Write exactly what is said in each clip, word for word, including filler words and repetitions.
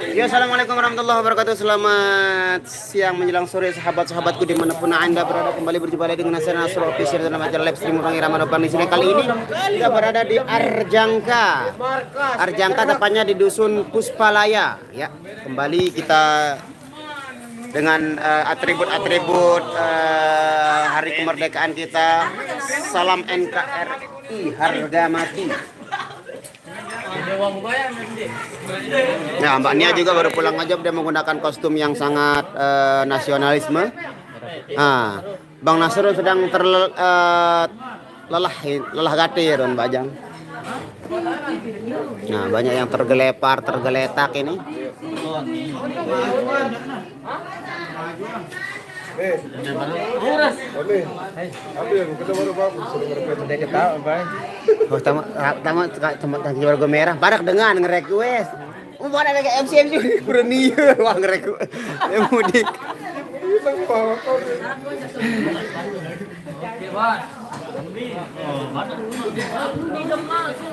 Ya, assalamualaikum warahmatullahi wabarakatuh. Selamat siang menjelang sore, sahabat-sahabatku, dimanapun anda berada. Kembali berjumpa lagi dengan saya, Nasrul Official, dalam acara live stream Orang Irama Nopang di sini. Kali ini kita berada di Arjangka. Arjangka tepatnya di Dusun Puspalaya. Ya, kembali kita dengan eh, atribut-atribut eh, hari kemerdekaan kita. Salam N K R I, harga mati. Nah, Mbak Nia juga baru pulang aja, dia menggunakan kostum yang sangat eh, nasionalisme. Nah, Bang Nasrul sedang terlelah, lelah gati ya, Don Bajang. Nah, banyak yang tergelepar, tergeletak ini. Udah ketawa, Bang. Oh, tamu, tamu, tamu, tamu, tamu, merah. Barak dengan nge-request. Oh, mana lagi M C, M C, berani ya, wah, nge-request. Ya, mudik.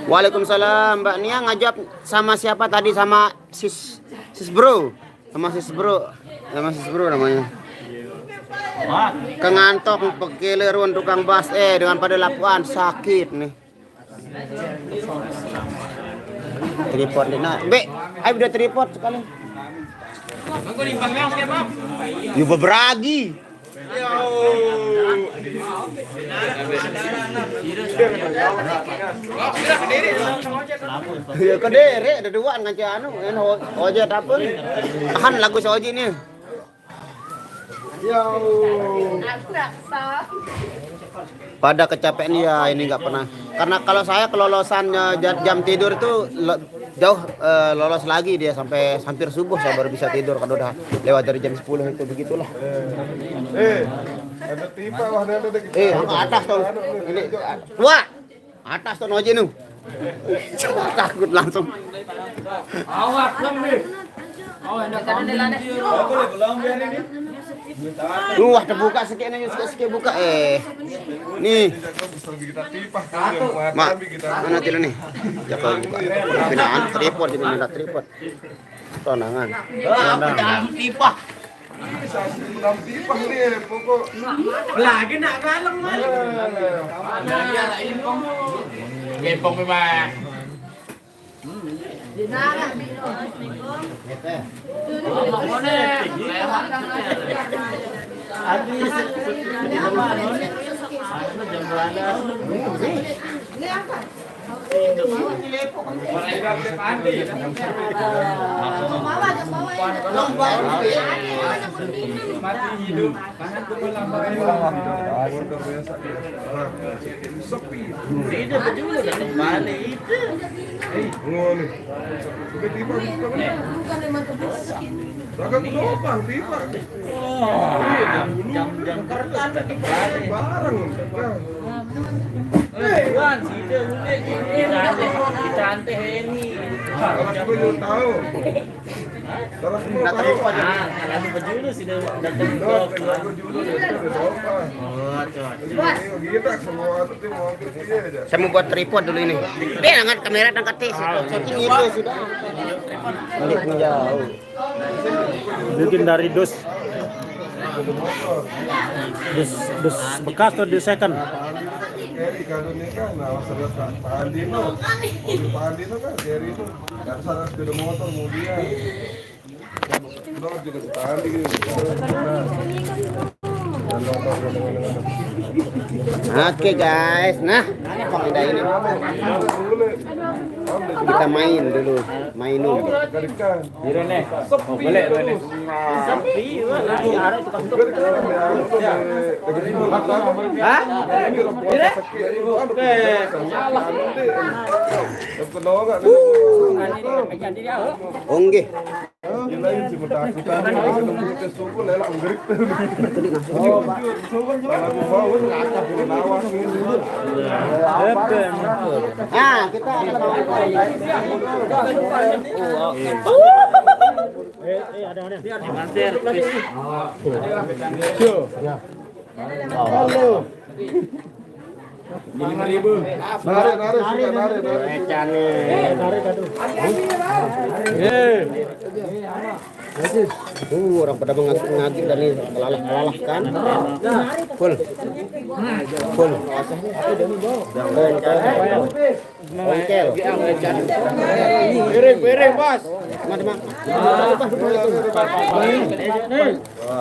Waalaikumsalam, Mbak Nia ngajak sama siapa tadi? Sama sis, sis bro. Sama sis bro. Sama sis bro namanya. Kengantok, pekele ruan tukang bas, eh, dengan pada lapuan, sakit nih. Tripod dina. Be, ayo udah tripod sekali. Yu beberagi. Ya kedere ada dua ngaca anu, yang ho-, oje apa nih? Tahan lagu si Oji nih. Pada kecapean ya, ini nggak pernah. Karena kalau saya kelolosannya ja-, jam tidur itu lo-, jauh eh, lolos lagi dia sampai hampir subuh saya baru bisa tidur kalau udah lewat dari jam sepuluh itu, begitulah. Eh, ada tipe wah, ada, ada. Eh, ke atas tuh. Ini, wah. Atas tuh Oji nu. Takut langsung. Awas, Bang, nih. Oh, ada kambing dia. Lu wah terbuka sikit nih, sikit, sikit buka. Eh. Nih. Mak, mana tidak nih? Ya kalau buka. Pindahan tripod, jadi minta tripod. Tonangan. Tipah. Lagi nak kalem, Mas. Gempong memang. Ini apa? Mati hidup. Sepi. Tidak betul, dah kembali itu. Ngono. Tiba-tiba bukan. Bahkan gelombang tiba. Oh, jam, jam, jam kertas lagi bareng. Eh, Wan, sida ulit, kita anteh, kita anteh ini. Kalau aku belum tahu. Kalau aku belum tahu. Ah, kalau aku bejulu sida datang. Oh, cocok. Kita semua tuh mau kerja aja. Saya mau buat tripod dulu ini. Deh, angkat kamera, angkat tes. Cocok itu sudah. Ini jauh. Bikin dari dus. Dus, dus bekas atau dus second? Kayak di kado nikah, nah, masalah Pak Andi tuh. Pak Andi tuh kan dari itu. Nggak salah sepeda motor mau dia. Udah juga Pak Andi gitu. Oke, guys, nah, pindah ini. Kita main dulu, main dulu. Sepi, wah, lagi ada tukang. Hah? Salah. Oh, nggih. Nah, kita ada. Eh, eh, ada mana? Halo. Narik, narik, suka narik, narik. Tuh, orang pada mengagik-ngagik dan ini melalah-melalah kan. Full. Full. Ongkel. Piring, piring, Bos. Mana, Mak?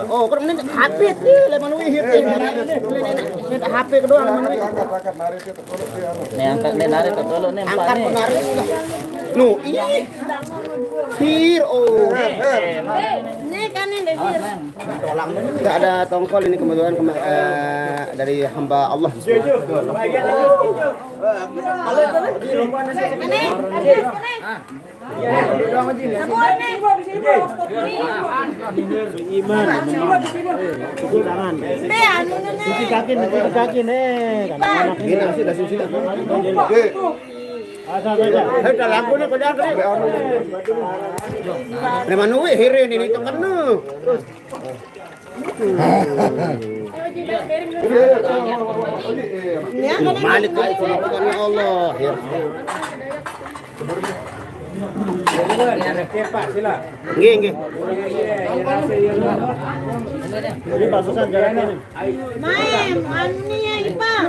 Oh, kalau ini H P dia, le Manuwi hit. Ini H P kedua, le Manuwi. Nih, angkat nih, narik ke dulu nih, Pak, angkat nih. Menarik. Nu, ini. Hir, oh. Ini kan ini, Hir. Nggak ada tongkol ini kebetulan kema- eh, dari hamba Allah. Ini. Iman. Cuci tangan. Cuci kaki nih, cuci kaki nih. Karena anak ini. Ini masih dah suci. Ada, ada, ada. Ada lampu nih, pada ada. Nama nuwe hiri ini, itu kena. Malik, ya Allah. Ya. Nggih, nggih. Main, anu nih ya, Ipa.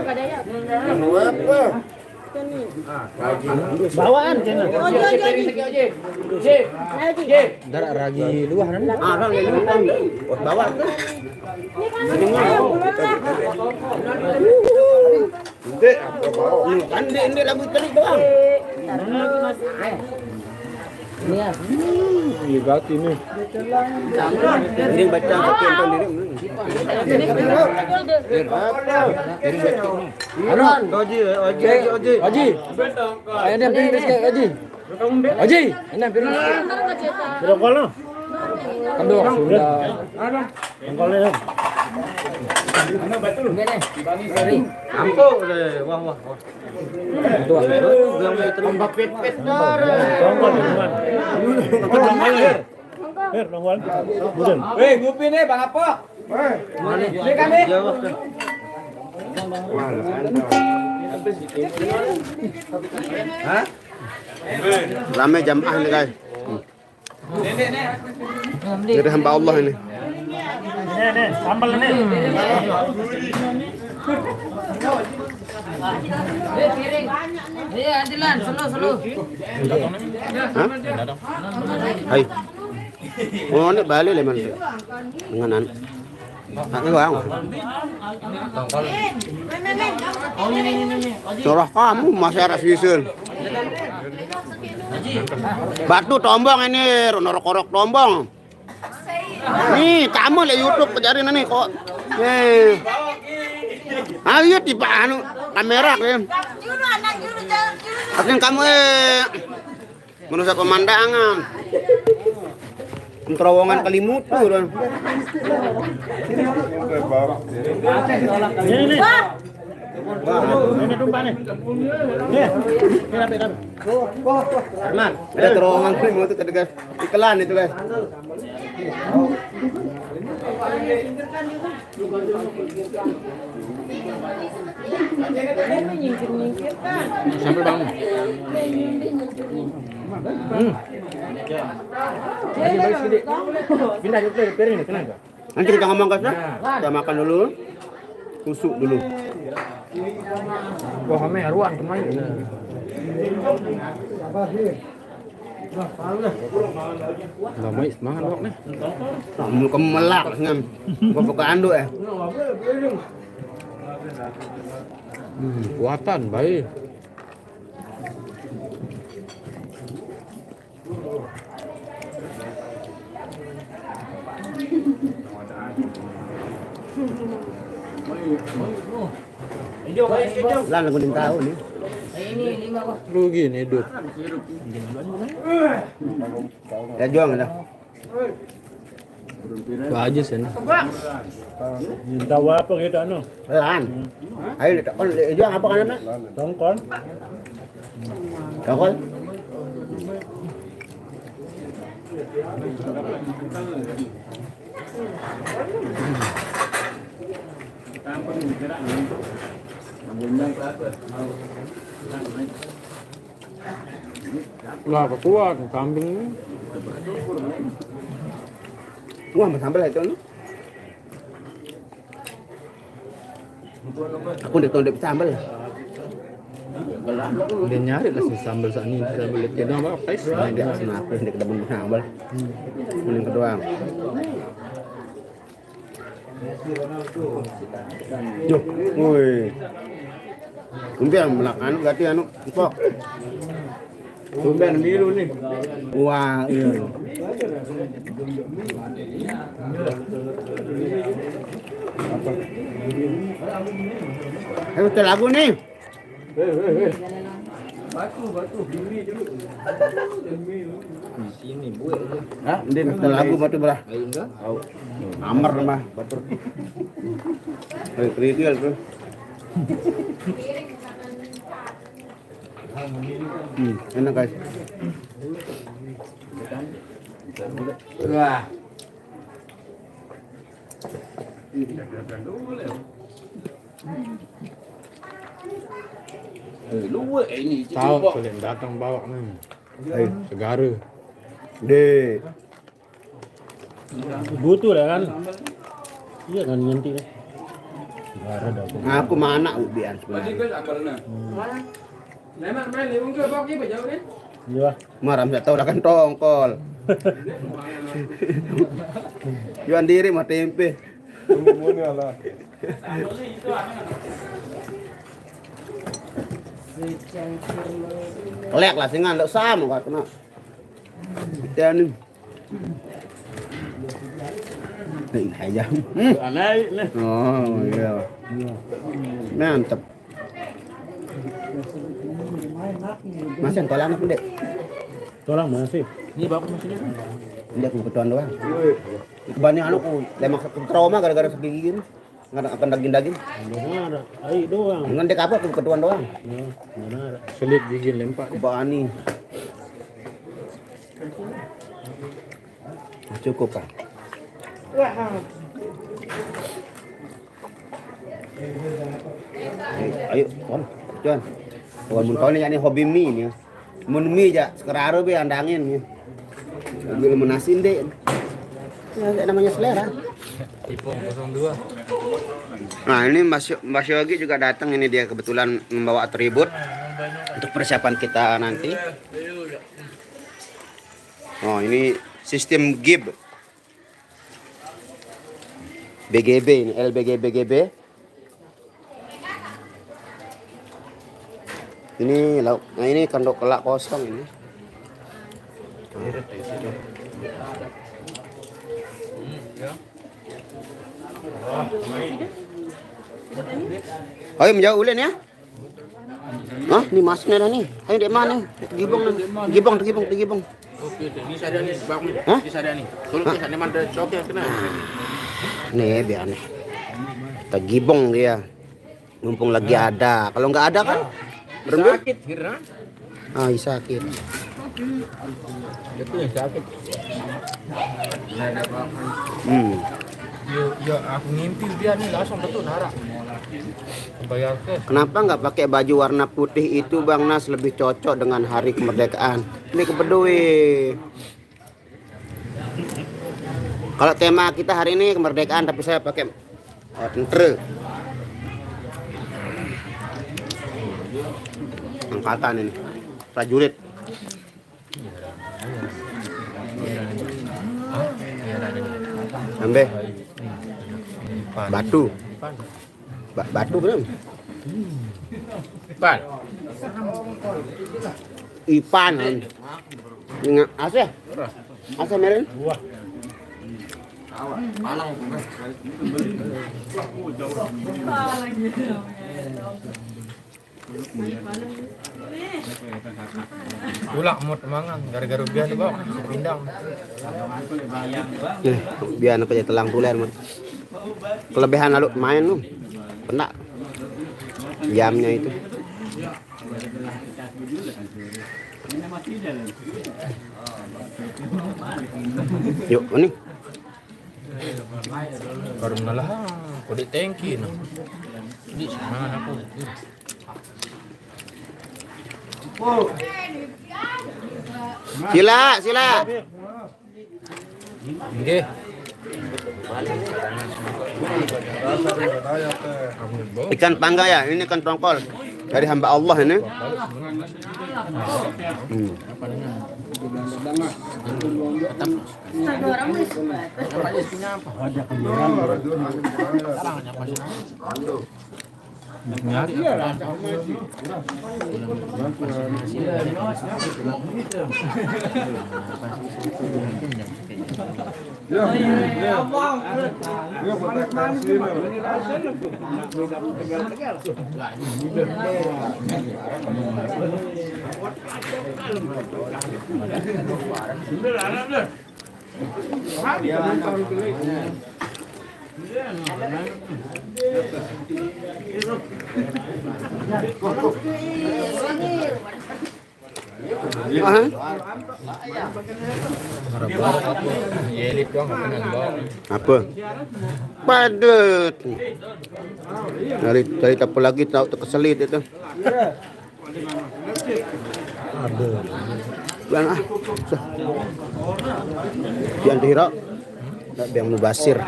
Bawaan kena. Ojo, ojo, ojo. Dara ragi luar kan? Ah, ragi luar. Bawa tuh. Ini kan. Ente apa bawa? Kan dia, dia lagu terik doang. Ini ya. Hmm, iya, berarti nih. Ini baca kaki ente diri. Apa? Anu, Oji, Oji, Oji, Oji. Ayo, dia piring dia, Oji. Oji, ini piring. Sudah kalah. Aduh, sudah. Tongkolnya. Ampun deh, wah, wah, wah. Aduh, tambah pipit, Dor. Tongkol, Tongkol, Tongkol. Her, nongol. Bukan. Weh, ngopi nih, Bang Apok. Ini kan nih. Hah? Rame jamaah nih, guys. Jadi hamba Allah ini. Nih, nih, sambal nih. Iya, Adilan, selo, selo. Hah? Hai. Oh, ini balik le, Man. Dengan an-, anaknya bang. Surah kamu masih ada sisil. Batu tombong ini, norok-korok tombong. Nih, kamu lihat YouTube pejarin nih kok. Nih. Ayo tipe anu kamera kan. Akhirnya kamu eh merusak pemandangan. Terowongan Kalimutu kan. Ini nih. Ini tumpah nih. Nih. Ini rapi, rapi. Ada terowongan Kalimutu tadi, guys. Iklan itu, guys. Sampai bangun. Hmm. Pindah dulu, piring ini, kenapa? Nanti kita ngomong, guys, ya. Kita makan dulu. Kusuk dulu. Wah, ame aruan kemarin. Lama semangat, Bang, nih. Kamu kemelak kan. Gua buka anduk ya. Hmm, kuatan, baik. Lah, lagu ning tahu nih. Rugi nih, Dut. Ya, juang dah. Wah, aja sih. Minta apa gitu, anu? Lan. Ayo, tak kon, juang apa kan, Nak? Tongkol. Tongkol. Lah, ketua kambing ni. Wah, sambal itu ni. Aku ndak tahu ndak sambal. Dia nyari lah si sambal saat ni, sambal dia dah apa, pes. Nah, dia sana apa, dia kena bunuh sambal. Kuning kedua. Duh, woi. Kumbang melakan berarti anu, kok. Tumben milu nih. Wah, iya. Ayo, kita lagu nih. Batu, batu, diri dulu. Sini, buat aja. Hah? Ini kita lagu batu, Brah. Ayo, enggak? Tahu. Amar mah, batu. Eh, kerikil tuh. Hmm, enak, guys. Wah. Eh, luwak ini. Tahu, kalian datang bawa nih. Ayo. Segara. Deh. Butuh lah kan. Iya kan, nanti deh. Aku mana ubian sebenarnya. Iya. Maram saya tahu kan tongkol. Yuan diri mah tempe. Kelek lah singan lo sama kau kena. Kita ni. Ini aja. Hmm. Anai nih. Oh, iya. Mantap. Masih yang tolak apa, Dek? Tolak masih. Ini bagus masih. Dia aku ketuan doang. Banyak anu aku lemak trauma gara-gara segigi ini. Nggak ada akan daging-daging. Benar. Ayo doang. Dengan dek apa aku ketuan doang. Ya, benar. Selit gigi lempak. Bani. Cukup, Pak. Ayo, ayo, Wan. Cuan. Wan mun kau ni, yani hobi mi ni. Mun mi ja sekarang be andangin ni. Hobi lu menasin deh. Ya, namanya selera. Ipong kosong dua. Nah, ini Mas Yo- Mas Yogi juga datang, ini dia kebetulan membawa atribut untuk persiapan kita nanti. Oh, ini sistem gib. B G B ini, L B G B G B. Ini lauk, nah ini kandok kelak kosong ini. Ayo menjauh ulin ya. Hah, ni masnya dah ni. Ayo dek mana? Gibong dah. Gibong, gibong, gibong. Oke, oke. Ini sadar nih, Bang. Hah? Ini sadar nih. Suruh ke sana, mana? Oke, kena. Nih biar nih. Tergibong dia. Mumpung lagi ada. Kalau nggak ada kan? Berembuk? Sakit, kira. Ah, sakit. Itu yang sakit. Hmm. Yo, yo, aku ngimpi dia nih langsung betul nara. Bayar ke. Kenapa nggak pakai baju warna putih itu, Bang Nas, lebih cocok dengan hari kemerdekaan? Ini kepedui. Kalau tema kita hari ini kemerdekaan, tapi saya pakai, eh, tentara. Angkatan ini, prajurit. Ambe. Batu. Ba- batu belum? Ipan. Ipan. Ingat, asih. Asih, Merin. Ulak mut mangan gara-gara biasa bawa pindang. Eh, biar apa ya telang tulen, Mat. Kelebihan lalu main lu. Kena jamnya itu. Yuk, ini. Baru ngalah, kode tengki nah. Sila, sila. Nggih. Ikan panggang ya, ini ikan tongkol dari hamba Allah ini. Hmm. Ah, apa? Padet. Dari dari apa lagi tahu terkeselit itu. Aduh. Bukan ah. Susah. Yang Hiro. Tak yang mubasir.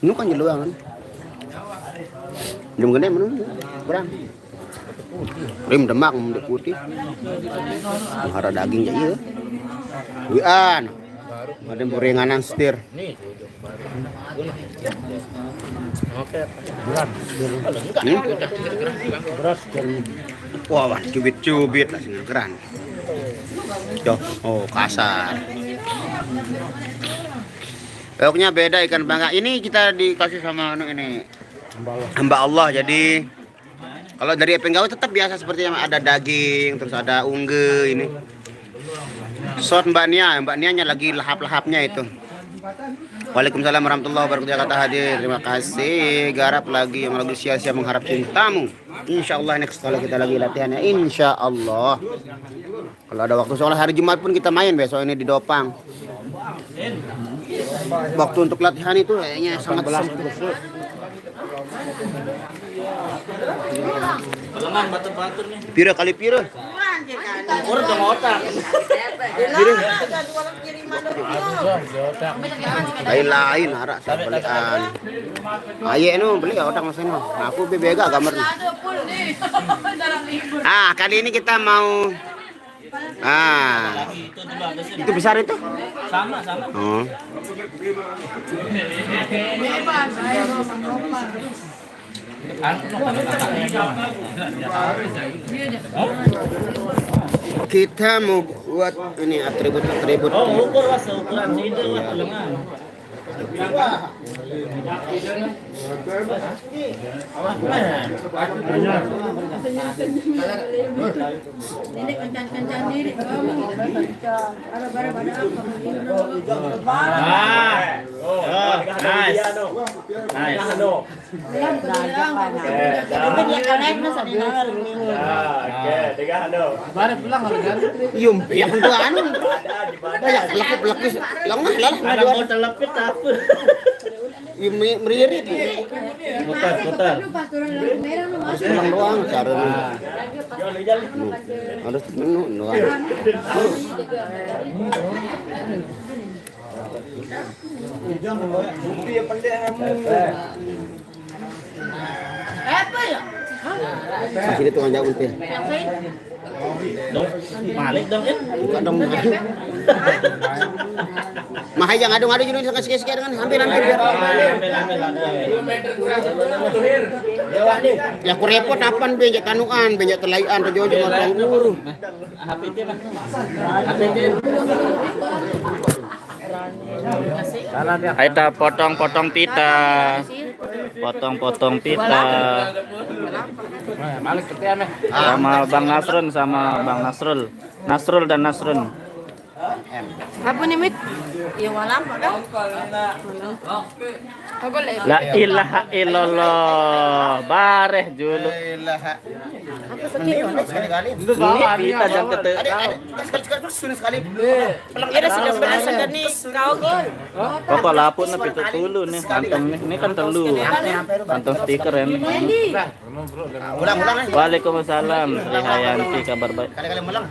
Ini kan jeluang kan. Belum gede mana? Kurang. Rim demak mendek putih. Mahara daging ya iya. Wian. Ada gorenganan setir. Hmm? Beras dan wah, wah, cubit-cubit lah sini keran. Tuh, oh kasar. Pokoknya beda ikan bangka. Ini kita dikasih sama anu ini hamba Allah. Jadi kalau dari Epeng Gawe tetap biasa seperti yang ada daging, terus ada ungge ini. Sot Mbak Nia, Mbak Nianya lagi lahap-lahapnya itu. Waalaikumsalam warahmatullahi wabarakatuh. Jakarta hadir. Terima kasih. Garap lagi yang lagi sia-sia mengharap cintamu. Insya Allah next kalau kita lagi latihannya. Insya Allah. Kalau ada waktu soalnya hari Jumat pun kita main besok ini di Dopang. Waktu untuk latihan itu kayaknya sangat sempit. Lengan batur-batur nih. Pira kali pira? Ukur dong otak. Lain-lain arak saya belian. Aye nu beli ya otak masih nu. Aku bebega gambar. Ah, kali ini kita mau ah, itu besar itu? Sama, sama. Oh. Kita mau buat ini atribut-atribut. Oh, ukur mas, ukuran sini mas lengan. Ini kencang-kencang diri. Ah, oh, nice. Nice. Oke, tiga halo. Baru pulang lagi kan? Yum, yang itu anu. Banyak lekuk-lekuk. Yang mah lah. Ada mau telepit apa? Yum, meririt. Putar, putar. Pulang doang cara. Harus menu doang. Apa ya? Sini tukang jauh teh. Dong, balik dong, ya. Buka dong. Mahai yang adung-adung ini dengan sikit-sikit dengan hampir-hampir biar. Ya aku repot apaan benjak kanuan, benjak telaian, terjojok matang guru. Ayo ta potong-potong pita. Potong-potong pita. Sama Bang Nasrun, sama Bang Nasrul. Nasrul dan Nasrun. Apa nih, Mit? Ya, walam, apa? Aku le. La ilaha illallah. Bareh julu. Ilaha. Apa sedih? Ini kita jam kete. Ada, ada. Sekali, sekali, sekali, sekali. Iya, sudah sebelah sana nih. Kau gol. Pokok laput na pitu puluh nih, kantong nih. Ini kan telu. Kantong stiker ya. Ulang, ulang, eh. Waalaikumsalam, Sri Hayanti, kabar baik. Kali-kali ulang.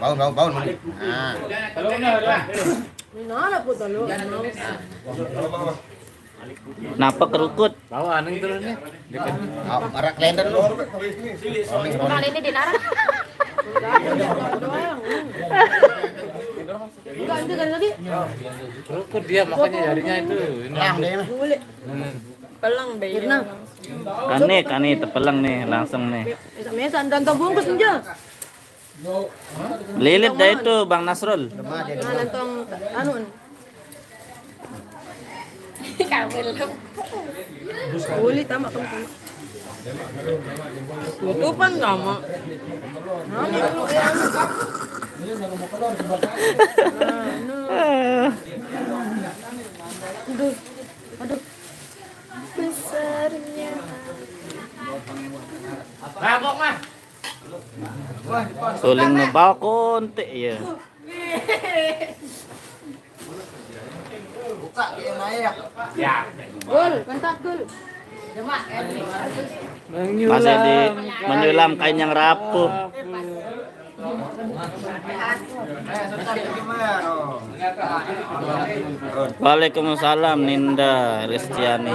Bangun, bangun, bangun, bangun. Nah. Napa kerukut? Bawa anu itu nih. Dekat. Ah, marak lender lu. Kali ini di Nara. Enggak, itu kan lagi. Kerukut dia, makanya jarinya itu. Ini. Pelang deh. Hmm. Pelang deh. Mirna. Kane, kane tepeleng nih, langsung nih. Mesa, mesa, dan tau bungkus aja. Lilit dah itu, Bang Nasrul. Nah, lantong anu. Kamil. Boleh tamak kamu tamak. Itu pan sama. Nah, ini dulu ya. Nah, nah. Aduh. Aduh. Besarnya. Rabok mah. Suling nu bawa kontek ya. Buka dia naik. Ya. Gol, kontak gol. Masih di menyulam kain yang rapuh. Waalaikumsalam Ninda Ristiani.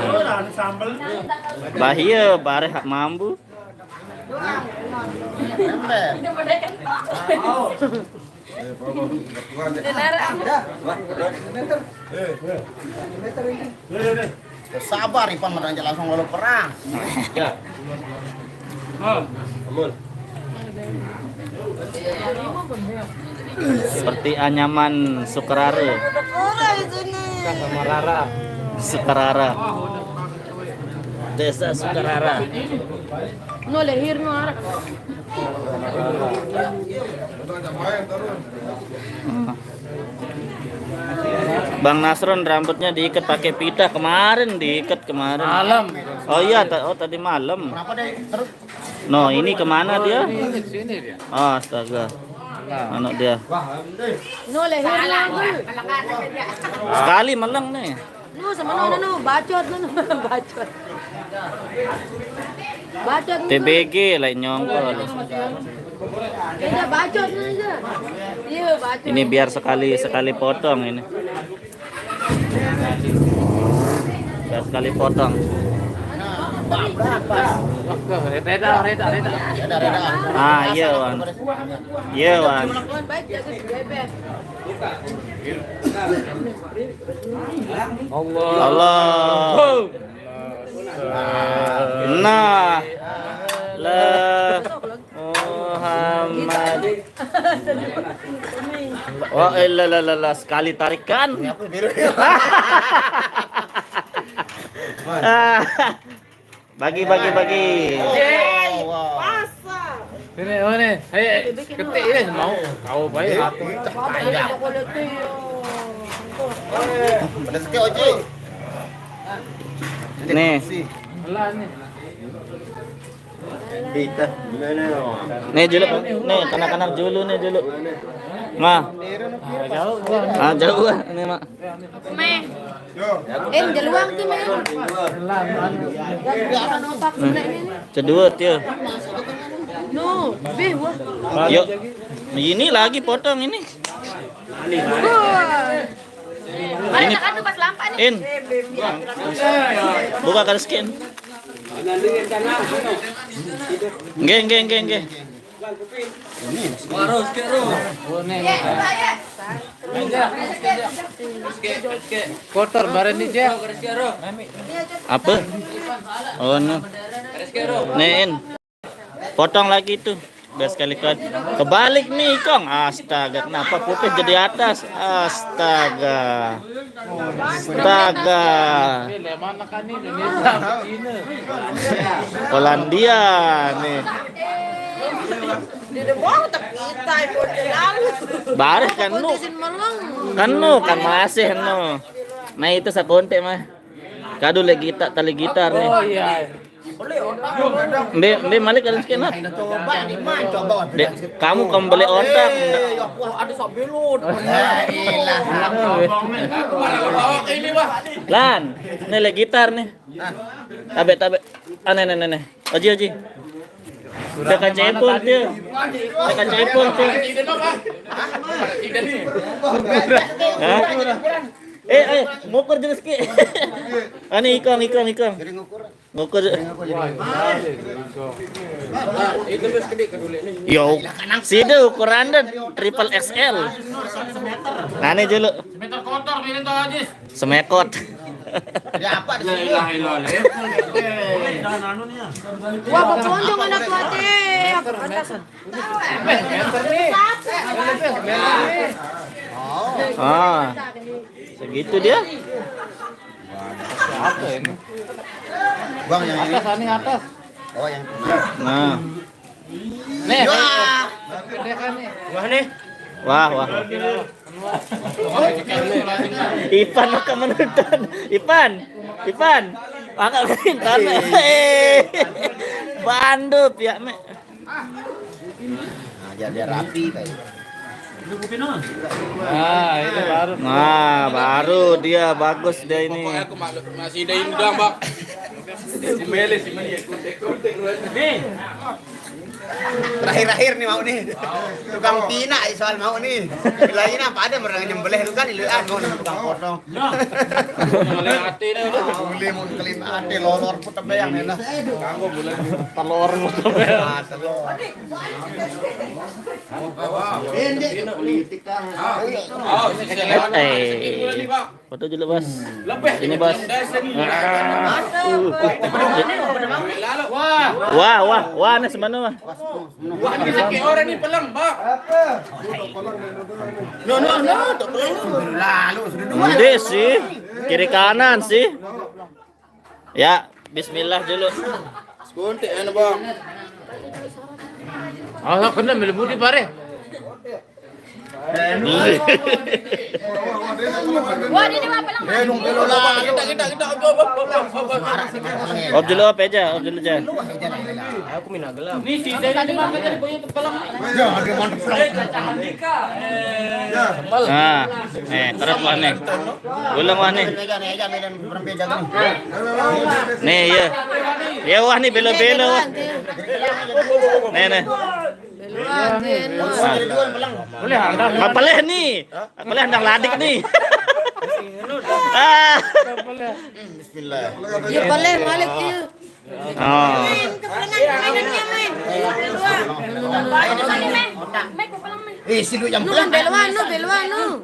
Bahia bareh hak mambu. Sabar, Ipan, madang langsung lalu perang. Ya. Seperti anyaman Sukarara. Sama Rara. Sukarara. Desa Sukarara. No, lahir no, arak. Bang Nasron rambutnya diikat pakai pita kemarin, diikat kemarin. Malam. Oh iya, ta- oh tadi malam. No, ini kemana dia? Ini ke sini dia. Oh, astaga. Anak dia. No, lahir no, Gul. Sekali meleng nih. No, sama no, no, no, bacot no, no, bacot. Bacot no. T B G lah nyongkol. Iya, bacot no aja. Iya, bacot. Ini biar sekali sekali potong ini. Biar sekali potong. Reda, reda, reda. Ah, iya, Wan. Iya, Wan. Wan, baik jaga si Bebe. Allah. Allah. Nah. Le Muhammad. Oh, eh, la, la, la, la, sekali tarikan. Bagi, bagi, bagi. Sini, oh, nih. Ayo, ketik ya, mau. Tahu baik. Nih. Nih, julu. Nih, kanak-kanak julu nih, julu. Mah. Ah, jauh, ah. Ini, Mak. Meh. En, jaluang ti, meh. Nah, cedut ya. No, beh, wah. Yuk. Ini lagi potong ini. Wah. Ini. Mana tekan tuh pas lampa nih? In. Buka garis skin. Nggih, nggih, nggih, nggih. Kotor bareng nih, Cek. Apa? Oh, no. Nen. Potong lagi tuh. Udah sekali kan. Kebalik nih, Kong. Astaga, kenapa putih jadi atas? Astaga. Astaga. Polandia nih. Di bawah tapi kita ikut lalu. Bareh kan nu. Kan nu kan masih nu. Nah itu sakonte mah. Kadu lagi tak tali gitar nih. Oh iya. Mbe, mbe malik kalian sekian lah. Dek, kamu kembali otak. Ada sabelut. Lan, ini lagi gitar nih. Tabe, tabe. Aneh, aneh, aneh. Oji, oji. Udah kacempol tuh. Udah kacempol tuh. Hah? Eh, eh, mukur jelas ki. Ane ikong, ikong, ikong. Ngukur. Yo, sida ukuran dan triple X L. Nane julu. Semeter kotor, pilih tau aja. Semekot. Ada apa di sini? Wah, berondong anak tua teh. Apa pantasan? Ah, segitu dia. Apa ini? Bang, yang ini. Atas, ini atas. Oh, yang itu. Nah. Nih. Wah. Gede kan nih. Wah nih. Wah, wah. Ipan, maka menonton. Ipan. Ipan. Maka menonton. Eh. Bandu piak me. Nah, biar, biar rapi kayak. Nah, ini baru. Nah, baru dia bagus dia ini. Pokoknya aku mak-, masih ada indang, Pak. Kembali sih, Mani, ya, kontek-kontek lu aja. Nih. Terakhir-akhir nih mau nih. Tukang pina soal mau nih. Bilangin apa ada mereka nyembelih lu kan, lu ah, mau nih tukang potong. Nah. Mulai hati nih, udah. Boleh mau kelin hati, lolor putar bayang nih, nah. Kanggo boleh. Telur putar bayang. Ah, telur. Ini politik kan. Oh, ini saya lewat. Eh. Foto dulu, Bos. Ini, Bos. Wah, wah, wah, nih semana, wah. Wah, ini sakit orang nih, pelang, Pak. No, no, no, tak pelang. Lalu sudah dua. Ende sih. Kiri kanan sih. Ya, bismillah dulu. Sekuntik, anu, Bang. Alah, kena melebu di pare. Wah, ini mah pelang. Eh, dong, belo lah. Kita, kita, kita, op, op, op, op, op, op. Op dulu, op aja, op dulu aja. Aku mina gelam. Ini si Zain ini mah tadi punya pelang. Ya, ada mantep. Nah, nih, terus wah nih. Ulang wah nih. Nih, iya. Ya wah nih belo-belo. Nih, nih. Beluan, Jen. Nah. Boleh handang. Apaleh nih? Apaleh handang ladik nih? Ah. Bismillah. Ya, paleh, malik dia. Oh. Main, kepelengan, main, main, main. Beluan. Eh, si lu yang pelan. Beluan, nu, beluan, nu.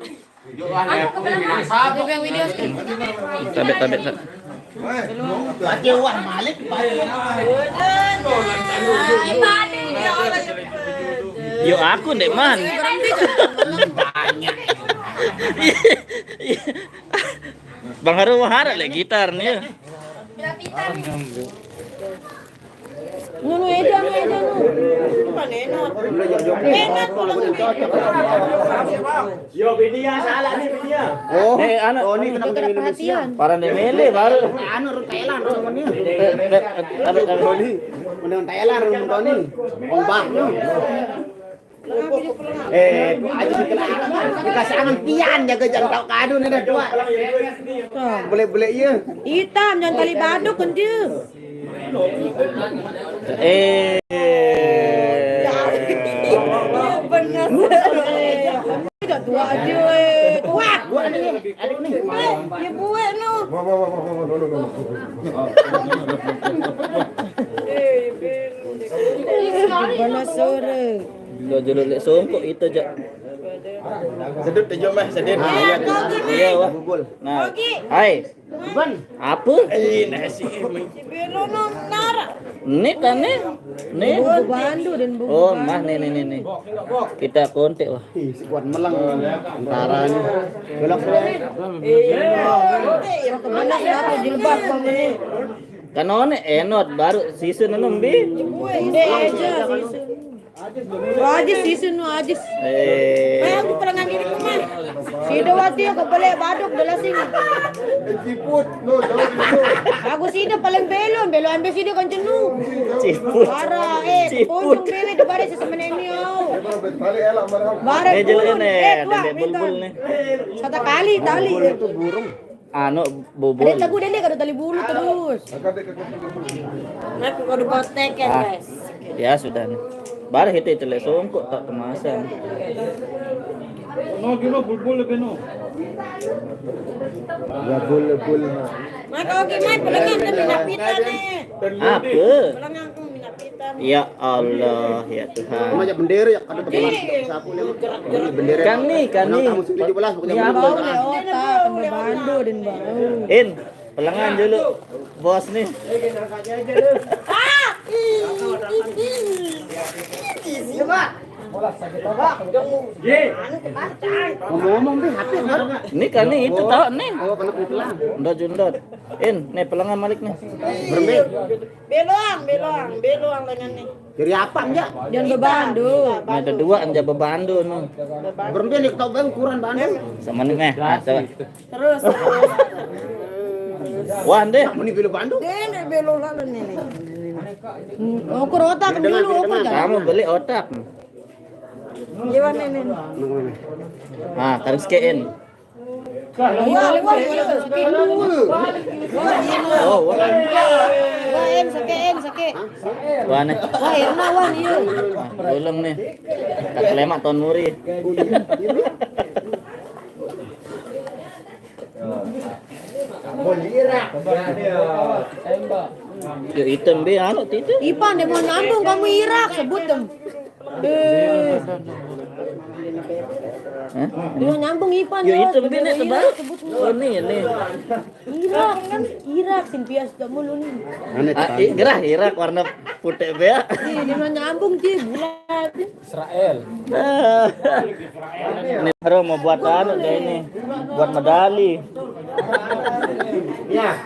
Tabe, tabe, tabe. Aja wah malik. Yo aku ndek man. Bang Haru wah harap lek gitar nih. Nunu eja, nu eja, nu. Bukan enak. Enak pulang. Yo, Bidia, salah nih, Bidia. Oh, eh, anak. Oh, ini kenapa tidak perhatian? Para nemele baru. Anu, run Thailand, run ini. Eh, eh, eh, ada, ada. Ini, ini Thailand, run ini. Ombak, nu. Eh, aja dikena, dikasih angan pian, jaga jangan tahu kado nih dah, tua. Boleh-boleh iya. Hitam, jangan tali baduk kan dia. Eh. Benar. Tidak tua aja, eh. Tua. Gua nih, adik nih. Ya, buat, no. Wah, wah, wah, wah, wah, no, no, no, no. Eh, benar sore. Lo jelo lek songkok itu, Jak. Sedut aja mah, sedut. Iya, iya, wah. Nah, hai. Apa? Eh, nasi. Ini kan nih. Nih. Buku bandu dan buku. Oh, mah nih, nih, nih, nih. Kita kontak, wah. Ih, si kuat meleng. Antara nih. Belok. Iya. Kemana sih aku jilbab bang ini? Kan one enot baru sisun nembi. Ini aja sisun. Ajis, isun no ajis. Eh. Aku pernah ngangin rumah. Sido wati aku balik baduk dalam sini. Siput, no, jauh dulu. Aku sido paling belon, belon ambil sido kan jenuh. Siput. Parah, eh, siput. Pocong bebe tu baris semeneng ni au. Barang eh, jelek ni, eh, dua, dendek bulbul ni. Satu kali tali. Itu burung. Anu, bubul. Ada lagu dendek ada tali bulu terus. Aku kalau botek ya, ah, guys. Ya sudah nih. Barang itu itu le songkok tak kemasan. No, gino bulbul lebih no. Ya bulbul. Maka oke, mai pelengan tu minat pita ni. Apa? Pelengan tu minat pita ni. Ya Allah, ya Tuhan. Banyak bendera ya, ada teman sapu lewat. Bendera. Kami, kami. Kamu tujuh belas bukan. Ya, bau le otak, tambah bandu dan bau. In, pelengan dulu, bos nih. Ngomong-ngomong nih, hati baru. Ini kan nih itu tahu nih. Oh, kena pukulan. Ndot jundot. In, nih pelengan malik nih. Berembe. Beloang, beloang, beloang dengan nih. Dari apa, Nja? Jangan bebandu. Nah, ada dua, Nja, bebandu no. Berembe nih, tau bang ukuran bandu. Sama nih, nah, coba. Terus, terus. Wah, deh. Meni belo bandu. Deh, deh, belo lalu nih, nih. Hmm, ukur otak dulu, ukur jangan. Kamu beli otak. Gimana nih? Ah, harus kein. Wah, wah, iya, sekein dulu. Oh, wah. Wah, en, sekein, sekein. Wah, nih. Wah, Erna, wah, iya. Nah, tolong nih. Tak lemak tahun muri. Ya, hitam be, anu, itu. Ipan, dia mau nyambung, kamu Irak, sebut dong. Eh. Hah? Dia nyambung Ipan, ya, itu be, sebut nih, sebut. Oh, nih, nih. Irak, kan Irak, sin pias gak mulu nih. Ah, gerah Irak, warna putih be. Iya, dia mau nyambung, dia bulat. Israel. Ini baru mau buat anu deh ini. Buat medali. Ya.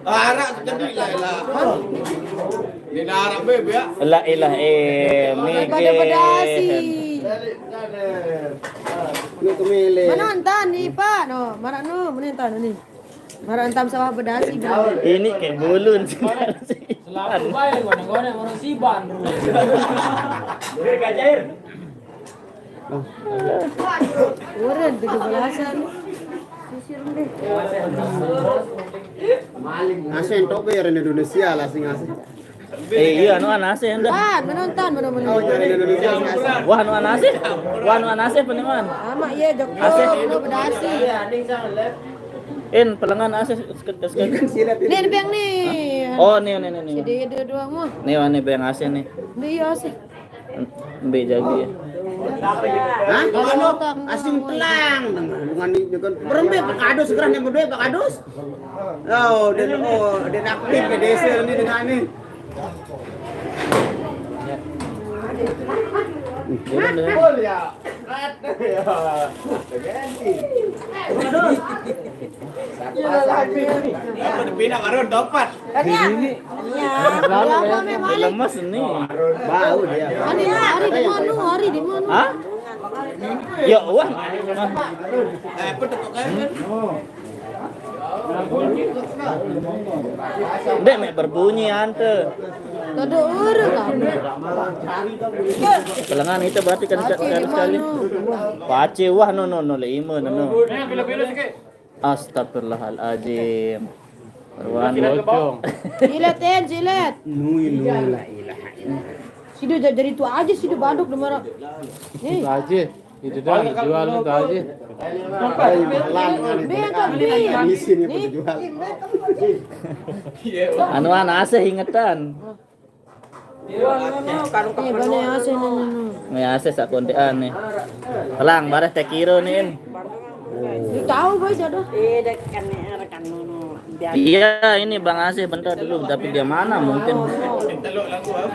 Arak sekali lah, lah. Ini arak bebe ya. La ilaha eh, pada mikir. Bedasi. Ini kemile. Menonton nih, Pak. No, marak no, menonton nih. Marak entam sawah bedasi. Ini kayak bulun sih. Selalu bayar, goda-goda orang Siban. Orang tujuh belasan. Sisir deh. Ngasih entok be orang Indonesia lah sing ngasih. Eh, iya, anu, anase, ndak. Wah, menonton, menonton. Oh, jadi Indonesia ngasih. Wah, anu, anase. Wah, anu, anase, peneman. Sama, iya, Jogja, anu, bedasi. In, pelengan ase, sekedar, sekedar. Nih, beng nih. Oh, nih, nih, nih, nih. Si Dede doang mah. Nih, wah, nih, beng ase, nih. Nih, iya, sih. Mbe jago ya. Hah? Kalau otak asing telang. Dengan ini kan. Berembe Pak Kadus, segera yang berdua Pak Kadus. Oh, dan, oh, dan aktif ke desa ini dengan ini. Apa dipindah baru dapat? Ini. Iya. Lemes nih. Bau dia. Hari, hari di mana? Hari di mana? Hah? Ya, wah. Dek, mek berbunyi ante. Todo urut kamu. Pelengan itu berarti kan sekali. Pace, wah, no, no, no, le ime, no, no. Astagfirullahaladzim. Ruan. Bocong. Jilat, En, jilat. Nui, nui, la ilaha illallah. Sido ja-, jadi tu aja sido baduk di mara. Nih. Itu aja. Itu dah jual itu aja. Ayo, pelan, pelan. Bengkak, Bi. Misi nih, nih, penjual. Anu, anu, asih ingetan. Iya, bane A C nih, nih, nih. Nih, A C sak kontekan nih. Telang, bareh teh kiro nih, In. Dia tahu, Boy, jodoh. Iya, ini Bang Asih bentar dulu, tapi dia mana mungkin.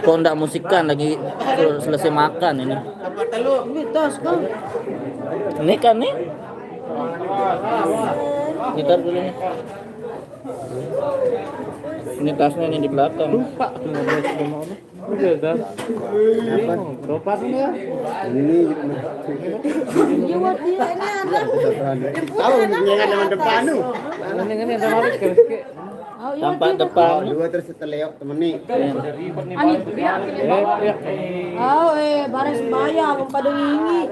Kok ndak musikan lagi sel-, selesai makan ini. Ini tas, Kang. Ini kan nih. Ntar dulu nih. Ini tasnya nih di belakang. Lupa tuh, nggak boleh sudah mau nih. Udah dah. Bingung. Topat ini ya. Ini gitu. Iya, buat dia ini ada. Tahu, ini yang ada depan tuh. Ini, ini ada balik ke. Oh, iya, tampak dia depan. Dua terus seteleo temen nih. Ani, dia. Eh, iya. Oh, eh, bareng sembahyang, pada ngini.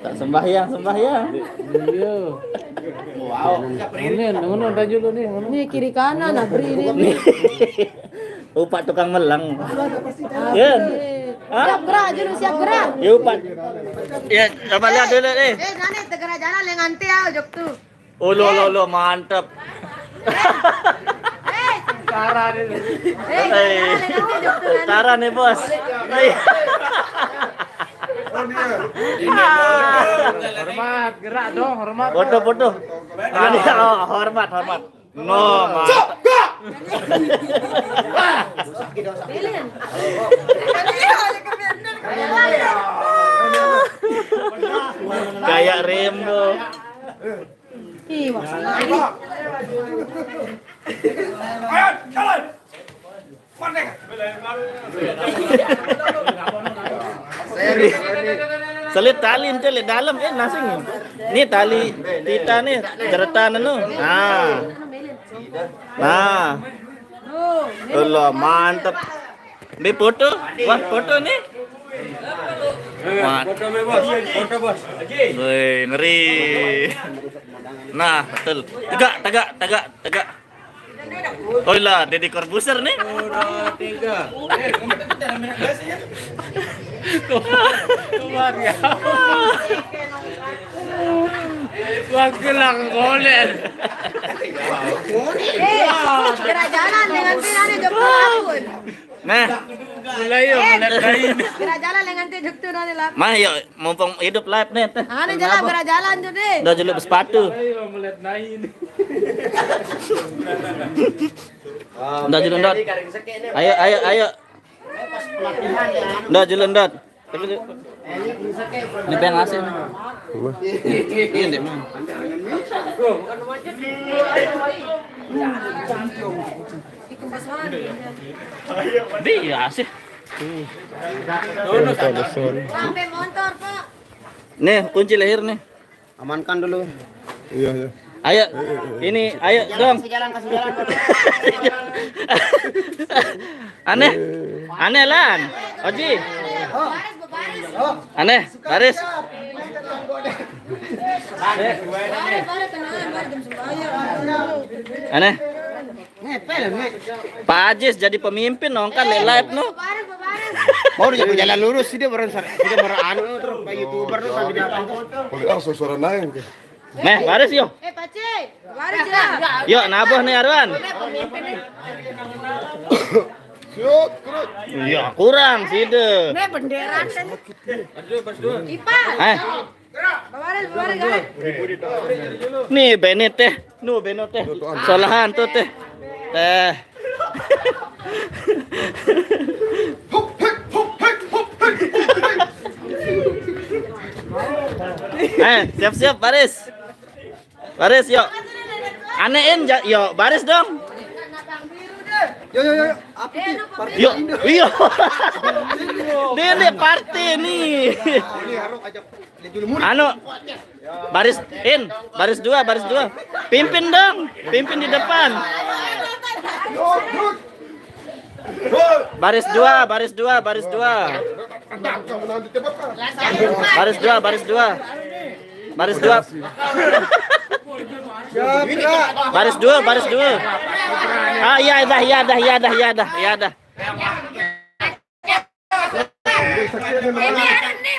Tak sembahyang, sembahyang. Iya. Ini, ngono, dah dulu nih, ngono. Nih, kiri kanan, nah, beri ini. Upak tukang meleng. Ya. Hah? Siap gerak, Jun, siap gerak. Ya, upak. Ya, coba lihat dulu nih. Eh, nane tegara jalan yang nanti ya, jok tuh. Oh, lo, lo, lo, mantep. Eh, eh, cara nih. Eh, eh, cara nih, Bos. Eh. Hormat, gerak dong, hormat. Foto, foto. Ini, oh, hormat, hormat. No, mantap. Kayak Rambo. Ih, maksudnya. Ayo, jalan. Selit tali ente, selit dalam, eh, nasing. Ini tali tita nih, jeretan anu. Nah. Nah. Allah, mantep. Ini foto, wah, foto nih. Mat. Foto, Bos. Foto, Bos. Woi, ngeri. Nah, betul. Tegak, tegak, tegak, tegak. Oh lah, Deddy Corbuzier nih. Udah tiga. Kuat ya. Wah, gelang goler. Eh, gerak jalan dengan Tina nih, jok tahun. Nah, mulai ya, mulai dari ini. Gerak jalan dengan Tina, jok tahun nih lah. Mah, yuk, mumpung hidup live nih, teh. Ane jalan, gerak jalan tuh deh. Udah julu bersepatu. Ayo, mulai dari ini. Udah julu, Ndot. Ayo, ayo, ayo. Udah julu, Ndot. Ini pengen ngasih nih. Iya, Ndek, Mang. Di, ya, asih. Sampai motor, Pak. Nih, kunci leher nih. Amankan dulu. Iya, iya. Ayo, ini, ayo dong. Kasih jalan, kasih jalan. Aneh, aneh, Lan. Oji. Aneh, baris. Aneh. Pak Ajis jadi pemimpin dong kan, live no. Mau udah jalan lurus sih dia, baru sar-, dia baru anu terus, Pak, YouTuber tuh sampai datang. Boleh langsung suara naik. Meh, baris yo. Eh, Pace, baris ya. Yo, naboh nih, Arwan. Iya, kurang sih deh. Nih, bendera. Ipa. Eh. Baris, baris, guys. Nih, Benet teh. Nu, Benet teh. Solahan tuh teh. Teh. Eh, siap-siap, baris. Baris, yuk. Anein, ja-, yuk, baris dong. Yo, yo, yo, yo. Apa sih? Partai Indo. Yuk, iya. Dede partai nih. Ini harus ajak Anu, baris in, baris dua, baris dua. Pimpin dong, pimpin di depan. Baris dua, baris dua, baris dua. Baris dua, baris dua. Baris dua. Baris dua, baris dua. Ah, iya dah, iya dah, iya dah, iya dah, iya dah.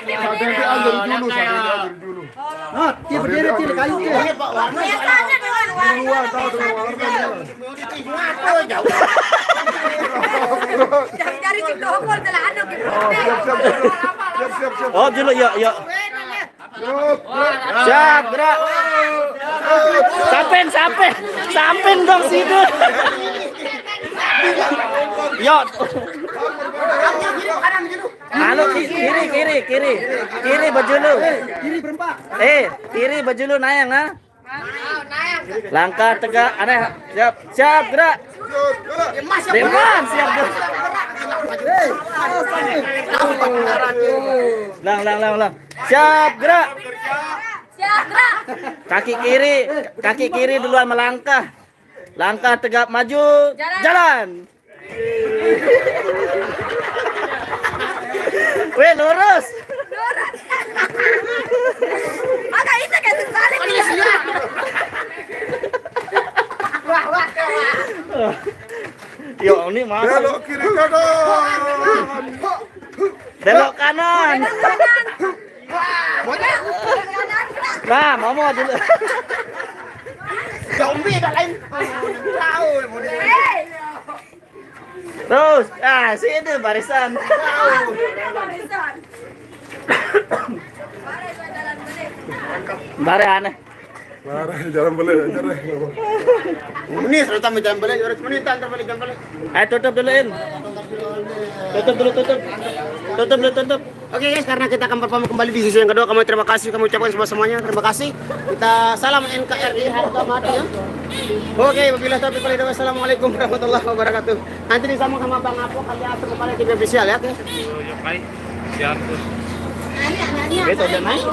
Sadede dari dulu, sadede dari dulu. Ah, dia berdiri, dia kayu dia. Biasanya dengan warna. Duluan, tahu dengan warna. Jauh. Dari-dari si Togol telah anu gitu. Oh, siap, siap, siap. Siap, siap, siap. Oh, dulu, yuk, yuk. Siap, gerak. Siap, gerak. Samping, samping. Samping dong situ. Yuk. Anu, ki-, kiri, kiri, kiri. Kiri baju lu. Eh, kiri baju lu, Nayang, ha? Langkah tegak, Aneh. Siap, siap, gerak. Depan, siap, gerak. Lang, lang, lang, lang. Siap, gerak. Kaki kiri, kaki kiri duluan melangkah. Langkah tegap maju. Jalan. Jalan. Weh, lurus. Maka itu kayak terbalik. Yo, ini masuk. Belok kiri kanan. Belok kanan. Nah, mama dulu. Zombie tak lain. Terus, ah, sini barisan. Bare aneh. Marah jalan balik aja deh. Ini sudah tambah jalan balik, harus menit antar balik jalan balik. Eh, tutup dulu, In. Tutup dulu, tutup. Tutup dulu, tutup. Oke guys, karena kita akan bertemu kembali di sesi yang kedua, kami terima kasih, kami ucapkan semua semuanya terima kasih. Kita salam N K R I harga mati ya. Oke, wabillahi taufiq wal hidayah. Wassalamualaikum warahmatullahi wabarakatuh. Nanti disambung sama Bang Apo kali asal kepala T V official ya. Oke. Yo, yo, kai. Siap, terus. Besok dia naik.